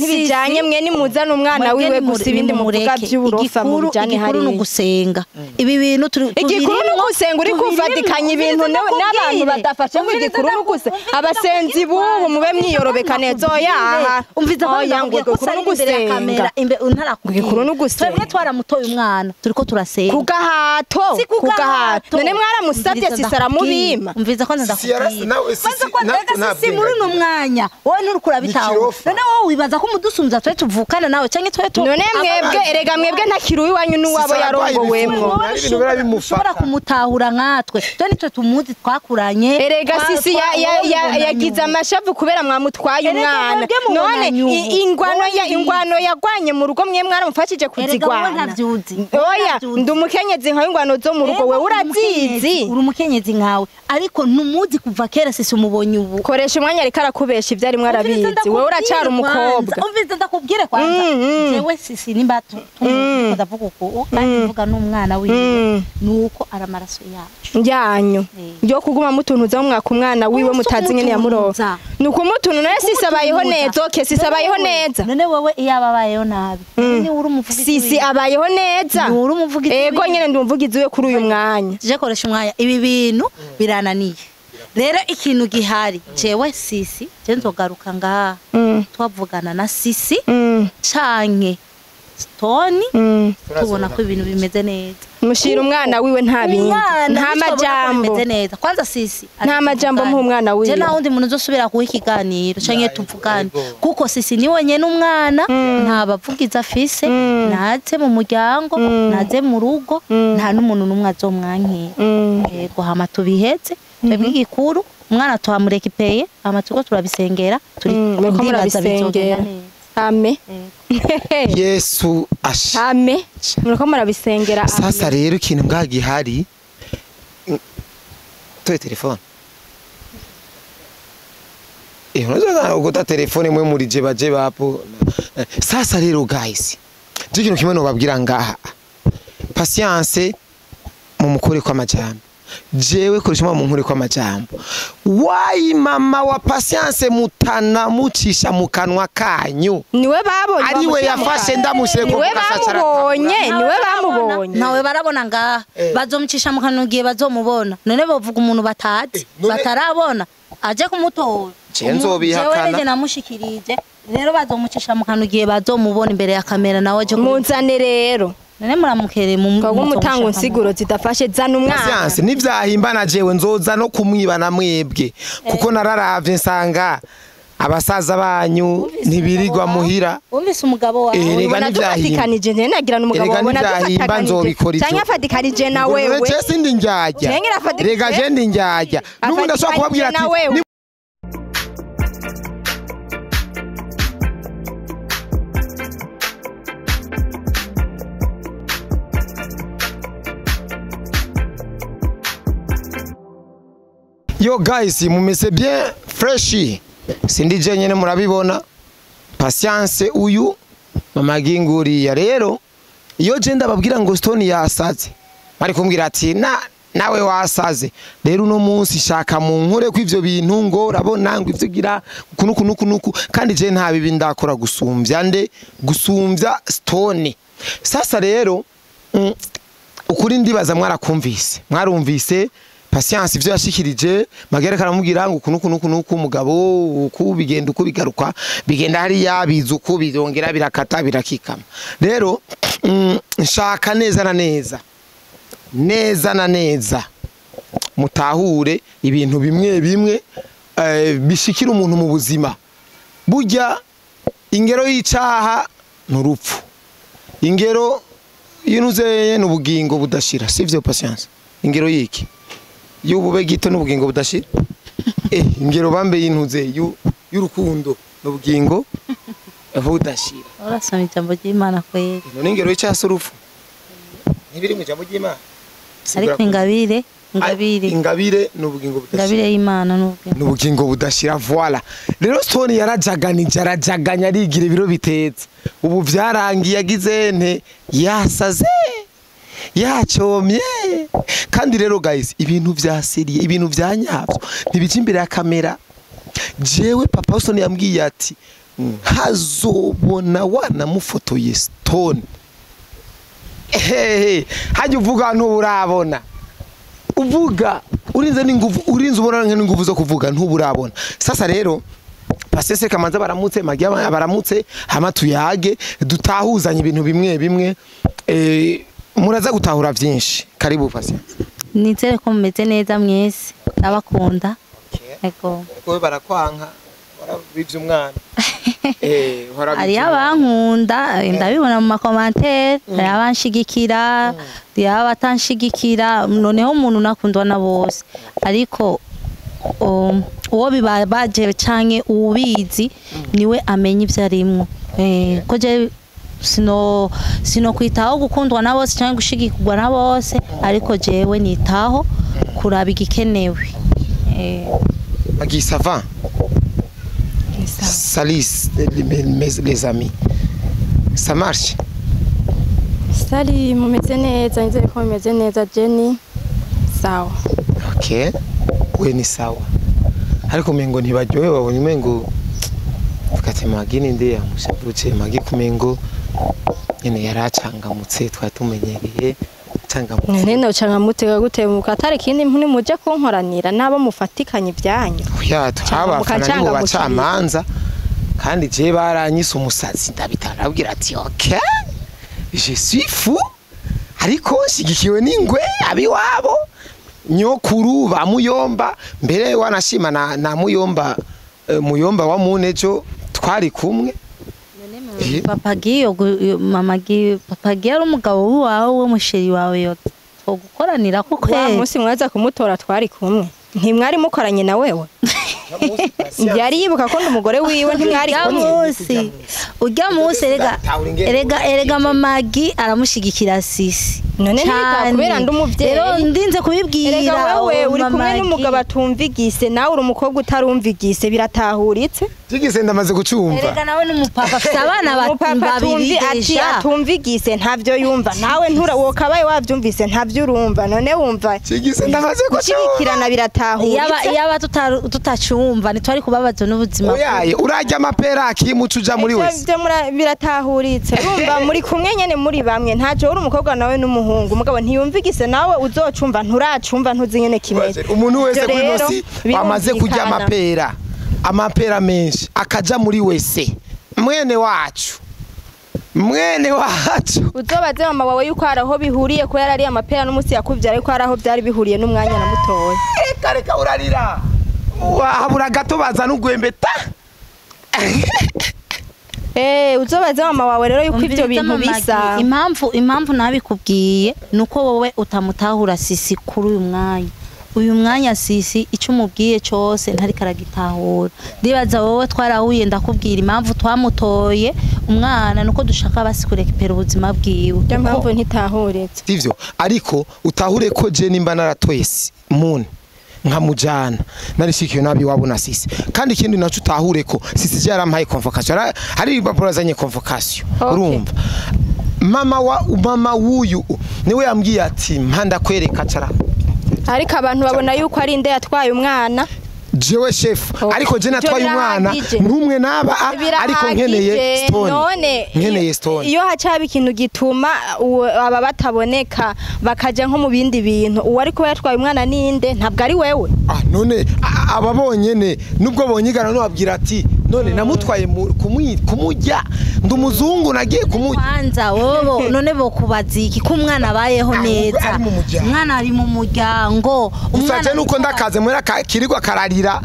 ntibijanye, mwe nimuzana umwana wiwe gusa, ibindi muvuga by'uburofa mubijane. Igikuru hariya ni ugusenga. Ibi bintu turi Igikuru ni ugusenga. Uri kufatikanya ibintu n'abantu badafashe ngo igikuru ni ugusenga. Abasenzi b'ubu mube mwiyorobeka neza. Oya aha. Umviza ko Oya, ngo igikuru ni ugusenga. Igikuru ni ugusenga. Twebwe twaramutoye umwana, turiko turasenga. Ku gahato. Si Ku gahato. None mwaramusabye, Sisi aramubima? Umviza ko Sisi ndakubwira. yarasi nawe, Sisi Banza ko ntabwo rega nta Sisi muri bwenge uno mwanya wowe nturiko urabitahura. Ikirofa. None wowe wibaza ko umudusumbya twe tuvukana nawe canke twe tu None mwebwe, erega mwebwe ntakiri uwiwanyu n'uwabo Sisi ararwaye yarongowemwo. ibifungo. Hari ibintu biba bimufata. Ushobora kumutahura nkatwe, twe nitwe tumuzi, twakuranye. Erega Sisi yagize amashavu kubera mwamutwaye Erega umwana. mwebwe mubona None nyubu. ingwano ya Wowe ingwano yagwanye mu rugo, mwe mwaramufashije Erega wowe kuzigwana? ntavyuzi. Oya, Ntavyuzi. ndi umukenyezi nkawe, ingwano zo mu rugo wewe urazizi. Uri umukenyezi nkawe, ariko ntumuzi kuva kera. Sisi umubonye ubu. Koresha umwanya, ariko arakubesha ibyo arimwo arabizi. Wewe uracara umukobwa. Umviriza ndakubwire kwanza. Jewe Sisi nimba tumuzi, ndavuga uko kandi mvuga n'umwana wiwe, nuko ari amaraso yacu. Yanyu yo kuguma mutuntuza mwaka umwana wiwe Ubu si mutazi ingene yamuroba. ukumutuntuza. Ni ukumutuntu. None Sisi abayeho neza? Okay, Sisi abayeho neza. None wewe iyo aba abayeho nabi, ni uri umuvugizi Sisi wiwe. abayeho neza. Ni uri umuvugizi Ego. wiwe. Nyene ndi umuvugizi we kuri uyu mwanya. Je koresha umwanya, ibi bintu birananiye. Rero ikintu gihari, jewe Sisi, je nzogaruka ngaha twavugana na Sisi canke Stone, tubona ko ibintu bimeze neza. Mushira umwana wiwe, nta bindi. Umwana Nta nitwabona ko majambo. bimeze neza, kwanza Sisi Nta majambo, mpa umwana wiwe. Je nta wundi muntu uzosubira kuha ikiganiro canke tuvugane, kuko Sisi ni wenyene umwana, nta bavugizi afise. Naze mu muryango, naze mu rugo, nta n'umuntu n'umwe azomwankira. Yego, hama tubiheze. Twebwe igikuru umwana tuhamurekipeye, hama turiko turabisengera, turi Muriko ndibaza bizogenda murabisengera. neza. Ame. Yesu ashe. Ame, muriko murabisengera, ame. Sasa rero ikintu ngaha gihari, toye telefone. Unaweza kukuta telefone mwe muri jeba jeba hapo. Sasa rero guys, je ikintu kimwe nobabwira ngaha, Patience mumukore kwa majambo, jewe koresha mu nkure kwa majambo. Why mama wa Patience mutana mucisha mu kanwa kanyu? Niwe babonye. Ariwe Bamushyira mu yafashe kanwa. ndamushyire Niwe bamubonye, niwe bamubonye. Ntawe barabona ngaha. Bazomucisha mu kanwa igihe bazomubona. None bovuga umuntu batazi, batarabona aje kumutora? Je nzobihakana. Jewe nije namushikirije. Rero bazomucisha mu kanwa igihe bazomubona imbere ya kamera, nawe aje Munzane rero. None muramukere mu Twagwa umutanga insiguro zidafashe, zana umwana. Patience nivyahimbana, jewe nzoza no kumwiba na mwebwe, kuko nararavye nsanga abasaza banyu ntibirirwa muhira. Wumvise umugabo wawe? Erega Ubona n'ivyahimba. dufatikanije, njye nagira n'umugabo Erega wabona n'ivyahimba dufatikanije nzobikora ivyo. canke afatikanije na wewe. Je sindi ndyarya. Canke arafatikije. Rega je ndi ndyarya, n'ubundi ndashobora kubabwira Afatikanije ati na wewe. Yo guys, mumeze bien fresh? Sindi je nyene, murabibona Patience uyu, mama Ginguriya. Rero iyo je ndababwira ngo Stone yasaze, bari kumbwira ati na nawe wasaze. Rero uno munsi shaka mu nkure ko ivyo bintu ngo urabona ngo ivyo ugira kunuku nuku nuku, kandi je nta bibi ndakora gusumvya nde, gusumvya Stone. Sasa rero ukuri ndibaza mwarakumvise, mwarumvise Patience ivyo yashikirije. Magere karamubwira ngo kunuku nuku nuku, umugabo uku bigenda uku, bigaruka bigenda hariya, biza uku, birongera birakata birakikama. Rero nshaka neza na neza, neza na neza mutahure ibintu bimwe bimwe bishikira umuntu mu buzima. Burya ingero y'icaha ni urupfu, ingero y'inuzeye n'ubugingo budashira, sivyo Patience? Ingero yiki y'ubube gito n'ubugingo budashira. Ingero bambe y'intuze y'urukundo n'ubugingo budashira. Urasoma ijambo ry'Imana kweri. None ingero y'icyaha si urupfu? Ntibiri mu ijambo ry'Imana? Ariko ingabire, ingabire Ingabire n'ubugingo budashira. Ingabire y'Imana n'ubwenge. N'ubugingo budashira, voila. Rero Stone yarajaganije, arajaganya, arigira ibiro bitetse. Ubu vyarangiye, yagize nte, yasaze, yacomye. Kandi rero guys, ibintu vya sérieux, ibintu vya nyavyo ntibije imbere ya kamera. Jewe papa Stone yambwiye ati Hazobona wanamufotoye Stone. Hehe, hajya uvuga ntuburabona. Uvuga urinze n'inguvu, urinze ubona n'inguvu zo kuvuga ntuburabona. Sasa rero Pasese kamanza baramutse, Magia baramutse, hama tuyage dutahuzanye ibintu bimwe bimwe, muraza gutahura byinshi. Karibu Patience. Nizere ko mumeze neza mwese, ndabakunda. Ego. Ko barakwanka warabivye umwana. Hari abankunda ndabibona mu makomantere, hari abanshigikira, hari abatanshigikira, noneho umuntu nakundwa na bose. Ariko uwo bibabaje canke ubizi niwe amenya ivyo arimwo. Ko je sino kwitaho gukundwa na bose canke gushigikirwa na bose, ariko jewe nitaho kuraba igikenewe. Magi, ça va? Salis les amis. Ça marche? Sali mumeze neza, nizere ko mumeze neza Jenny. Sawa. Okay. We ni sawa. Ariko mengo ntibaryohe babonye umengo fukate Magi ninde yamushavuje Magi kumengo nyene yaracangamutse twatumenyereye cangamutse. Nene no cangamutse gute mukatare kindi mpuni muje kunkoranira nabo mufatikanye ibyanyu. Oya twabafana nibo bacamanza kandi je baranyise umusazi ndabitarabwira ati okay je suis fou ariko shigikiwe n'ingwe abiwabo nyokuru ba muyomba mbere wanashima na muyomba muyomba wa munejo twari kumwe. Papa Giyo mama Giyo Papa Giyo ari umugabo wawe we musheri wawe yo gukoranira ko kwe wa munsi mwaza kumutora twari kumwe ntimwari mukoranye na wewe. Yari yibuka ko ndumugore wiwe ntimwari kumwe. Ujya munsi erega mama Gi aramushigikira Sisi. None ntita kubera ndumuvyeyi. Rero ndinze kubibwira. Erega wewe uri kumwe n'umugabo atumvigise nawe uri umukobwa utarumvigise biratahuritse. Jigise ndamaze gucumva. Erega nawe n'umupapa afite abana babiri ati atumvigise ntavyo yumva nawe ntura wokabaye wavyumvise ntavyo urumva none wumva. Jigise ndamaze gushigikirana biratahuritse. Yaba tutacumva ntitwari kubabaza n'ubuzima. Oyaye urajya amapera akimuca uja muri wese. Ivyo biratahuritse. Urumva muri kumwe nyene muri bamwe ntajo uri umukobwa nawe n'umuhungu mugabo ntiyumvigise nawe uzocumva nturacumva ntuzi nyene kimeze. Umuntu wese kuri nosi bamaze kurya amapera amapera menshi akaja muri wese mwene wacu uzobaze mama wawe yuko araho bihuriye ko yarari amapera n'umusi yakuvyara yuko araho byari bihuriye n'umwanya na mutoya. Reka urarira wahabura gato baza n'ugwembe ta. Uzobaze mama wawe rero yuko ivyo bintu bisa. Impamvu nabikubwiye nuko wowe utamutahura Sisi kuri uyu mwanya. Uyu mwanya Sisi icyo umubwiye cyose ntari karagitahura. Ndibaza wowe twarahuye ndakubwira impamvu twamutoye umwana nuko dushaka basi kurekipera ubuzima bwiwe. Iyo mpamvu ntitahuritse. Sivyo ariko utahure ko je nimba naratoye Moon nkamujana narishikiye nabi wabona Sisi kandi ikindi naco utahure ko Sisi yarampaye convocation hari ibapuro azanye convocation urumva mama wuyu niwe yambwiye ati mpanda kwereka cara ariko abantu babona yuko ari inde yatwaye umwana jewe chef ariko je natwaye umwana ntumwe naba ariko nkeneye Stone none nkeneye Stone iyo hacaba ikintu gituma aba bataboneka bakaja nko mu bindi bintu uwo ariko yatwaye umwana ninde ntabwo ari wewe. None ababonyene nubwo bonyigana no babwira ati none namutwaye kumujya ndumuzungu nagiye kumujya kwanza wobo none bokubaza iki ko umwana abayeho neza umwana ari mu muryango umwana nuko ndakaze mwera kirirwa kararira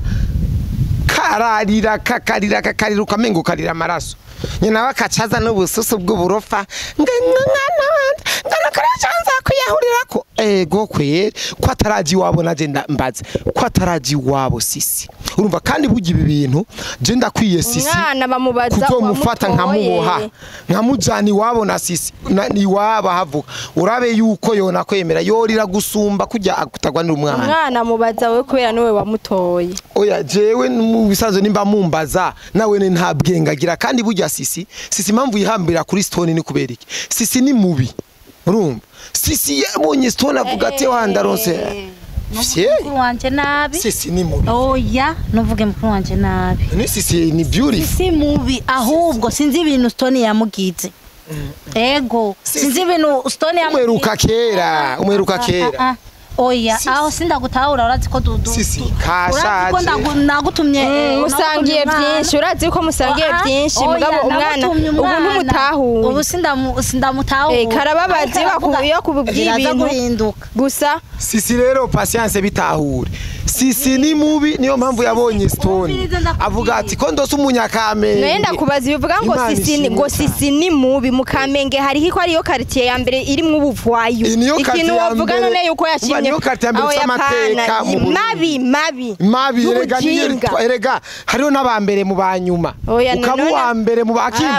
kararira kakarira kakarira ukamengo karira amaraso nyina bakacaza n'ubususu bw'uburofa ngana kuyahurirako ego kwere ko ataraji wabo naje mbaze ko ataraji wabo Sisi urumva kandi burya ibi bintu je ndakwiye Sisi umwana bamubaza kuzomufata nkamuboha nkamujana iwabo na Sisi iwabo havuka urabe yuko yona kwemera yorira gusumba kujya akutagwanira umwana umwana mubaza we kubera niwe wamutoye. Oya jewe mu bisanzwe nimba mumbaza nawe ne nta bwengagira kandi burya Sisi impamvu yihambira kuri Stone ni kubera iki Sisi ni mubi urumva Sisi yabonye Stone avuga ati wa ndaronse Fye. Mukuru wanje nabi. Sisi ni mubi. Oya, nuvuge mukuru wanje nabi. Ni sisi ni beautiful. Si mubi ahubwo sinzi ibintu Stone yamugize. Ego, sinzi ibintu Stone yamugize. Umweruka kera, umweruka kera. Oya, aho sindagutahura urazi ko dudu. Sisi kashaje. Urazi ko nagutumye musangiye byinshi, urazi ko musangiye byinshi mugabo umwana ubu ntumutahuye. Ubu sindamutahura. Karababazi iyo kububwiye ibintu gusa. Sisi rero patience bitahure. Sisi ni mubi niyo mpamvu yabonye Stone. Avuga ati ko ndose umunyakamenge. Nenda kubaza bivuga ngo sisi ngo sisi ni mubi mu Kamenge hariho ko ariyo quartier ya mbere irimwo ubuvwayo. Ikintu wavuga none yuko yashimye. Amateka mabi mabi mabi erega erega hariho n'abambere mu banyuma ukaba uwa mbere mu bakimu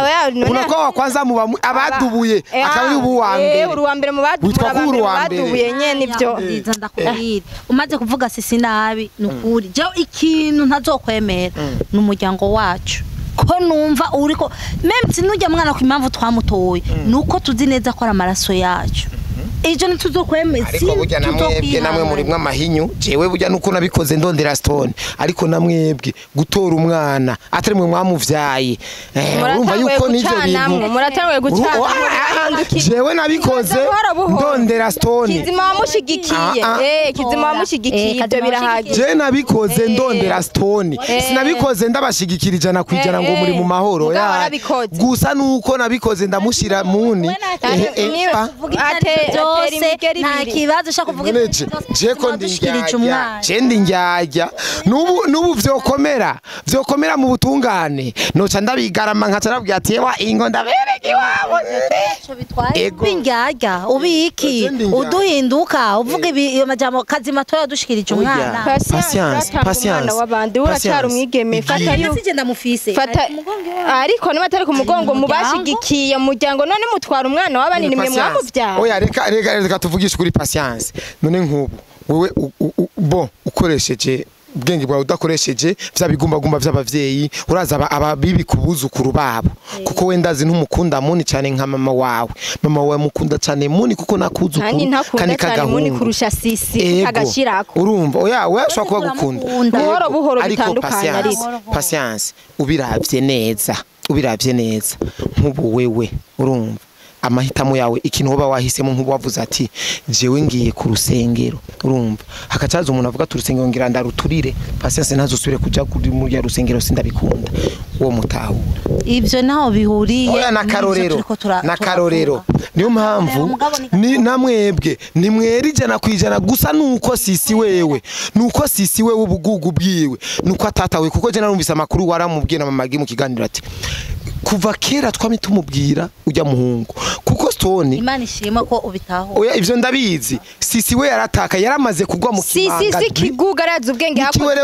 unakuwa wa kwanza mu abadubuye akaba uri uwa mbere uri uwa mbere mu badubuye nyene ivyo ndakubwira umaze kuvuga sisi nabi nukuri je ikintu ntazokwemera n'umuryango wacu ko numva uriko meme sinujya mwana ku impamvu twamutoye nuko tuzi neza ko ari amaraso yacu. Ejo ntituzokwemeza. Ariko burya namwebwe namwe muri mwe amahinyu jewe burya nuko nabikoze ndondera Stone ariko namwebwe gutora umwana atari mwe mwamuvyaye urumva yuko nivyo bintu muratanguye gucana jewe nabikoze ndondera Stone Kizima wamushigikiye Kizima wamushigikiye ibyo birahagije. Je nabikoze ndondera Stone sinabikoze ndabashigikira 100% ngo muri mu mahoro gusa nuko nabikoze ndamushira muni nta kibazo ushaka kuvuga je ko ndi njyajya nubu vyokomera mu butungane noca ndabigarama nkaca nabwira ati ewa ingo ndabereke iwabo ego ubinjyajya ubiki uduhinduka uvuga ibi amajambo kazima toya dushikirije umwana. Patience patience wabandi uracara umwigeme fata yo sije ndamufise ariko niba atari ku mugongo mubashigikiye umuryango none mutwara umwana w'abanini mwe mwamuvyaye. Oya reka reka tuvugishe kuri patience none nkubu wewe bon ukoresheje ubwenge bwawe udakoresheje vya bigumbagumba vy'abavyeyi uraza ababibi kubuzukuru babo kuko wenda azi ntumukunda muni cyane nka mama wawe mukunda cyane muni kuko nakuzukuru kandi kagahungu kurusha sisi agashirako urumva oya we ashobora kuba gukunda buhoro buhoro bitandukanye ariko patience ubiravye neza nkubu wewe urumva amahitamo yawe ikintu hoba wahisemo nkubu wavuze ati jewe ngiye ku rusengero urumva hakacaza umuntu avuga turusengero ngira ndaruturire patience ntazosubire kuja kuri muri ya rusengero sindabikunda uwo mutahura ivyo naho bihuriye oya nakarorero niyo mpamvu ni namwebwe ni mweri 100% gusa nuko sisi wewe nuko sisi wewe ubugugu bwiwe nuko atatawe kuko je narumvise amakuru waramubwiye na mama mu kiganiro ati kuva kera twami tumubwira ujya muhungu kuko Stone Imana ishima ko ubitaho. Oya ivyo ndabizi sisi we yarataka yaramaze kugwa mu kimanga. Sisi kiguga arazi ubwenge hakundo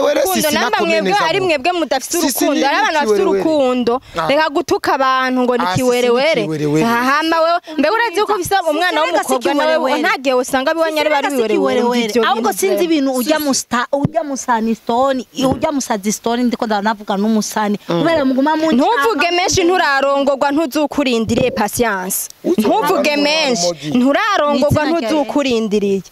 namba mwebwe ari mwebwe mudafite urukundo ari abantu bafite urukundo reka gutuka abantu ngo ni kiwerewere hama wewe mbega urazi uko bisa umwana w'umukobwa nawe ntagiye usanga biwanya ari bari biwerewere ahubwo sinzi ibintu ujya musta ujya musani Stone ujya musazi Stone ndiko ndanavuga n'umusani kubera muguma mu ntuvuge menshi nturarongorwa ntuzukurindiriye patience ntuvuge menshi nturarongorwa ntuzukurindiriye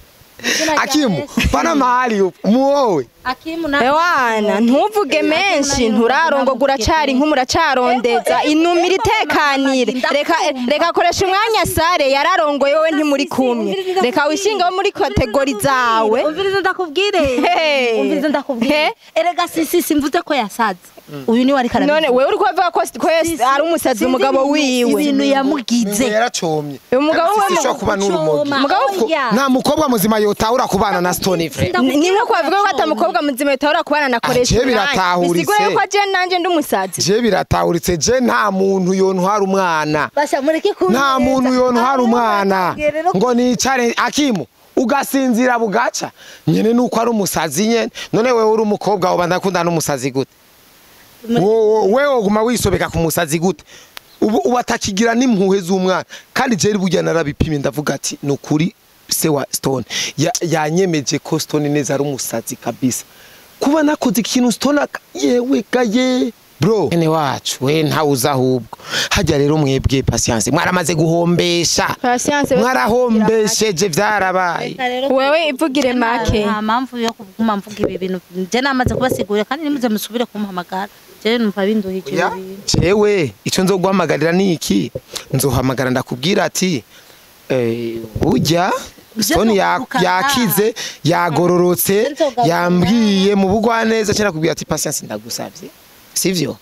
Akimu pana mahali muowe Akimu na ewana ntuvuge menshi nturarongorwa uracari nk'umuracarondeza inumira itekanire reka reka koresha umwanya sare yararongoye wowe ntimuri kumwe reka wishinge wo muri kategori zawe umviriza ndakubwire umviriza ndakubwire erega sisi simvuze ko yasaze uyu ni wari karabye none wewe uri kuvuga ko ari umusazi umugabo wiwe ibintu yamugize yaracomye umugabo we mugabo n'urumogi nta mukobwa muzima yotahura kubana na Stone Frey ni nko kwavuga ko atamukobwa muzima yotahura kubana na koresha je biratahuritse bisigura yuko je nanje ndi umusazi je biratahuritse je nta muntu yontwara umwana basha mureke ku nta muntu yontwara umwana ngo nicare akimu ugasinzira bugaca nyene nuko ari umusazi nyene none wewe uri umukobwa uba ndakunda n'umusazi gute wewe uguma wisobeka ku musazi gute ubu atakigira n'impuhwe z'umwana kandi je burya narabipimye ndavuga ati nukuri se wa Stone yanyemeje ko Stone neza ari umusazi kabisa kuba nakoze ikintu Stone yewe gaye Bro, ene wacu we ntawuza ahubwo. Hajya rero mwebwe Patience mwaramaze guhombesha. Patience mwarahombesheje vyarabaye. Wewe ivugire make. Nta mpamvu yo kuguma mvuga ibi bintu. Je namaze kubasigurira kandi nimuze musubire kumpamagara. Je numva binduhije ibi bintu. Jewe ico nzoguhamagarira ni iki? Nzohamagara ndakubwira ati burya Stone yakize yagororotse yambwiye mu bugwaneza cyera kubwira ati Patience ndagusavye. Sivyo?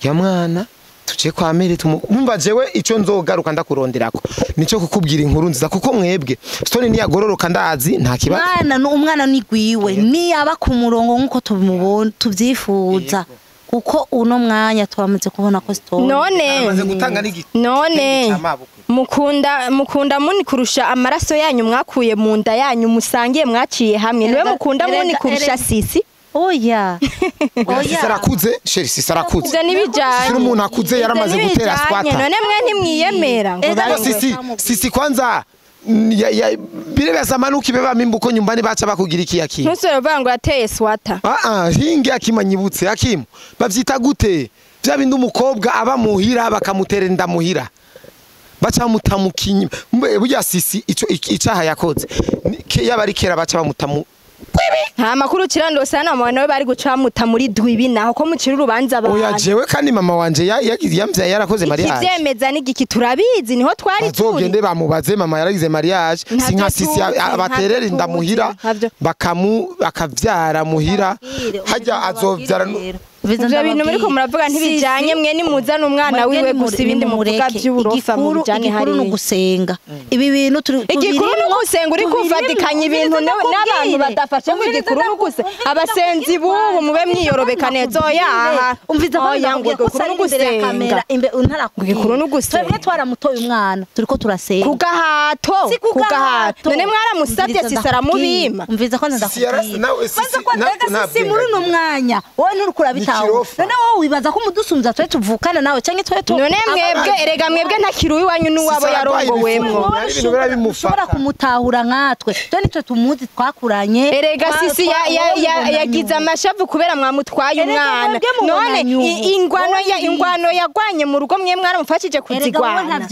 Ya mwana tuje kwa mere tumumva jewe ico nzogaruka ndakuronderako nico kukubwira inkuru nziza kuko mwebwe Stone niyagororoka ndazi nta kibazo. Mwana umwana nigwiwe ni aba ku murongo nkuko tumubona tuvyifuza kuko uno mwanya twamaze kubona ko Stone none none mukunda muni kurusha amaraso yanyu mwakuye mu nda yanyu musangiye mwaciye hamwe niwe mukunda muni kurusha Sisi. Oya. Oya. Sisarakuze, sheri sisarakuze. Ivyo nibijanye. Sisi umuntu akuze yaramaze gutera squatter. None mwe ntimwiyemera ngo sisi sisi kwanza ya bile vya zamani ukibeba mimba uko nyumbani bacha bakugira iki yakimu. Ntusore uvuga ngo yateye squatter. Hingi akimanyibutse akimu. Bavyita gute? Vya bindi umukobwa aba muhira bakamutera inda muhira. Bacha bamutamukinyi. Burya sisi ico icaha yakoze. Yaba ari kera bacha bamutamu. Nta makuru kirando sana mama nawe bari gucamuta muri dwibi naho ko mukira urubanza abantu. Oya jewe kandi mama wanje yamvyaye yarakoze mariage. Ikivyemeza n'igiki turabizi niho twari turi. Bazogende bamubaze mama yaragize mariage sinka sisi abaterera inda muhira bakamu bakavyara muhira hajya azovyara. Ivyo bintu muri ko muravuga ntibijanye mwe nimuzana umwana wiwe gusa ibindi muvuga by'uburofa mu bijanye hari igikuru n'ugusenga. Ibi bintu turi igikuru n'ugusenga uri kufatikanya ibintu n'abantu badafashe ngo igikuru n'ugusenga abasenzi bubu mube mwiyorobeka neza oya umviza ko ngo igikuru n'ugusenga igikuru n'ugusenga twebwe twaramutoye umwana turiko turasenga kugahato kugahato none mwaramusabye sisara mubima umviza ko ndakubwira sisi muri uno mwanya wowe nturukura bitaho none wowe wibaza ko umudusumza twe tuvukana nawe canke twe tu none mwebwe erega mwebwe ntakiri uwanyu n'uwabo yarongowemwo ushobora kumutahura nkatwe twe nitwe tumuzi twakuranye erega sisi yagize amashavu kubera mwamutwaye umwana none ingwano yagwanye mu rugo mwe mwaramufashije kuzigwana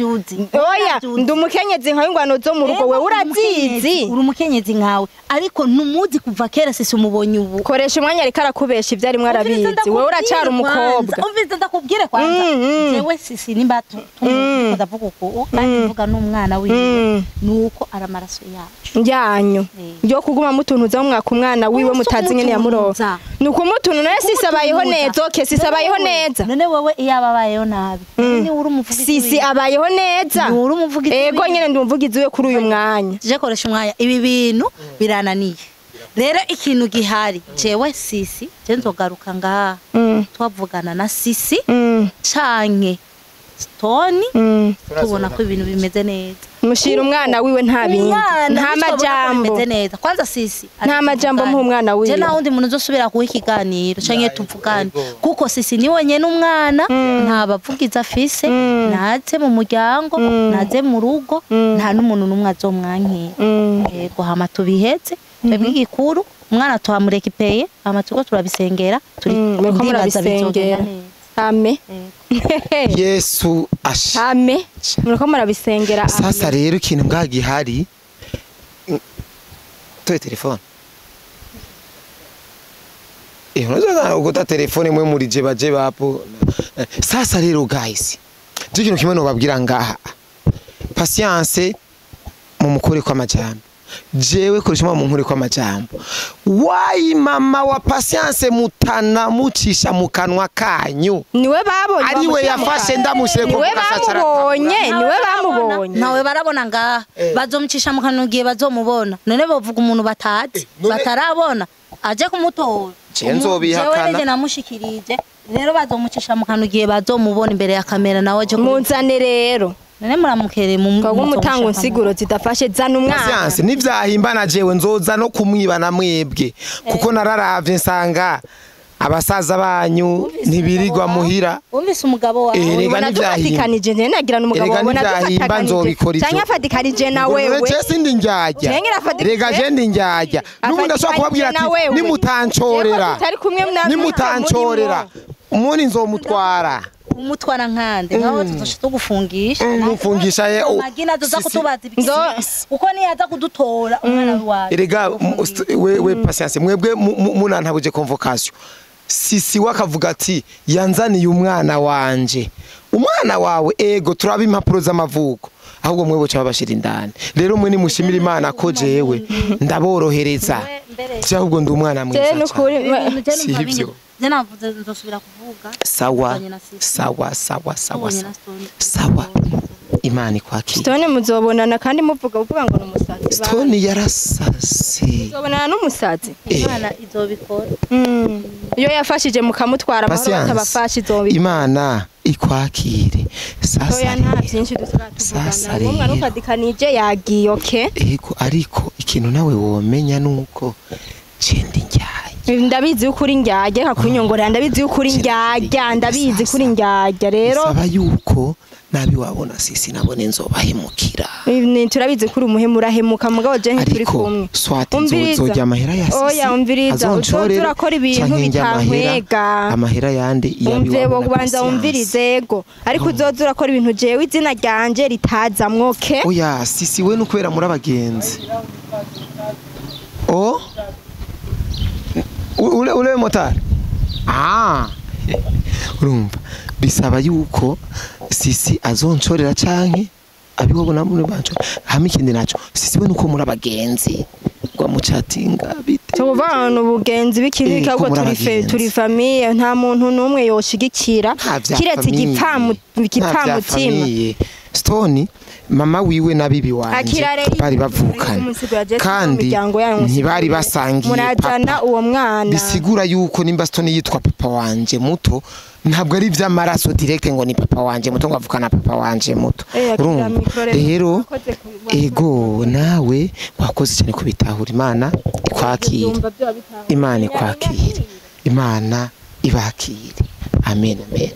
oya ndi umukenyezi nkawe ingwano zo mu rugo wewe urazizi uri umukenyezi nkawe ariko ntumuzi kuva kera sisi umubonye ubu koresha umwanya ariko arakubesha ibyo arimo arabizi wewe uracara umukobwa umvize ndakubwire kwanza jewe sisi nimba ndavuga uko kandi mvuga n'umwana wiwe nuko aramaraso yacu yanyu yo kuguma mutuntuza umwaka umwana wiwe mutazi ngene yamuroza nuko mutuntu naye sisi abayeho neza okay sisi abayeho neza none wewe iyo ababayeho nabi ni uri umuvugizi sisi abayeho neza ni uri umuvugizi ego nyene ndi umuvugizi we kuri uyu mwanya je koresha umwanya ibi bintu birananiye rero ikintu gihari jewe sisi je nzogaruka ngaha twavugana na sisi canke Stone tubona ko ibintu bimeze neza mushira umwana wiwe nta bindi nta majambo bimeze neza kwanza sisi nta majambo mu umwana wiwe je na wundi muntu uzosubira kuha ikiganiro canke tuvugane kuko sisi ni wenyene umwana nta bavugiza afise naze mu muryango naze mu rugo nta n'umuntu n'umwe azomwankira yego hama tubiheze twebwe igikuru umwana tuhamureka ipeye hama turiko turabisengera turi ndibaza bizogenda neza. Ame. Yesu ashe. Ame. Muriko murabisengera. Sasa rero ikintu ngagihari toe telefone. Unaweza ukota telefone mwe muri jeba jeba hapo. Sasa rero guys, ikintu kimwe no babwira ngaha. Patience mu mukore kwa majambo. Jewe koresha mu nkure kwa majambo. Why mama wa Patience mutana mucisha mu kanwa kanyu? Niwe babonye. Ariwe yafashe ndamushe ko kasachara. Niwe bamubonye. Nawe barabona ngaha. Bazomucisha mu kanwa giye bazomubona. None bovuga umuntu batazi, batarabona. Aje kumutora. Chenzo bihakana. Jewe namushikirije. Rero bazomucisha mu kanwa giye bazomubona imbere ya kamera nawe aje munzane rero. None muramukere mu mutanga insiguro zidafashe zana umwana. Patience nivyahimbana jewe nzoza no kumwibana mwebwe kuko nararavye nsanga abasaza banyu ntibirirwa muhira. Umvise umugabo wawe erega nivyahimbana nagira n'umugabo wawe nadufatikanije cyangwa afatikanije na wewe. Je sindi njyajya. Rega je ndi njyajya. N'ubu ndashobora kubabwira ati nimutancorera. Nimutancorera. Muni nzomutwara. Umutwara nkande nkaho tuzoshita tugufungisha. Mufungisha ye. Magina tuza kutubaza ibiki. Uko niyaza kudutora umwana wawe. Erega we patience mwebwe munantabuje convocation. Sisi wakavuga ati yanzaniye umwana wanje. Umwana wawe ego turaba impapuro z'amavuko. Ahubwo mwebwe cyo babashira indani. Rero mwe nimushimira Imana ko jewe ndaborohereza. Ahubwo ndi umwana mwiza. Si ibyo. Navuze nzosubira kuvuga. Sawa sawa sawa sawa sawa. Imana ikwakira. Stone muzobonana kandi muvuga uvuga ngo numusazi. Stone yarasase. Muzobonana n'umusazi. Imana izobikora. Iyo yafashije mukamutwara amahoro atabafasha izobikora. Imana ikwakire. Sasa oya nta byinshi dusubira tuvugana. Umwana ufadikanije yagiye okay. Ego ariko ikintu nawe womenya nuko cendi njyaye. Ndabizi yuko uri njyajya kakunyongorera ndabizi yuko uri njyajya ndabizi kuri njyajya rero. Saba yuko nabi wabona sisi nabone nzobahemukira. Turabizi kuri umuhemu urahemuka mugabo je ntituri kumwe. Swati nzojya amahera ya sisi. Oya umviriza uzoturakora ibintu bitankwega. Amahera yandi yabi wabona. Kubanza umvirize ego. Ariko uzoza urakora ibintu jewe izina ryanje ritazamwo okay? Oya sisi we nukwera muri abagenzi. Oh ule motari. Ah. Urumva bisaba yuko sisi azoncorera canke abiwabona muri banco hamwe ikindi naco sisi we nuko muri abagenzi gwa mucatinga bite tubana ubugenzi bikindi ahubwo turi famille nta muntu numwe yoshigikira kiretse igipfamutima Stone mama wiwe nabibi wanje bari bavukana kandi ntibari basangiye murazana uwo mwana bisigura yuko nimba Stone yitwa papa wanje muto ntabwo ari vy'amaraso direct ngo ni papa wanje muto ngo avukana papa wanje muto. Rero ego nawe wakoze cyane kubitahura. Imana ikwakire. Imana ikwakire. Imana ibakire. Amen amen.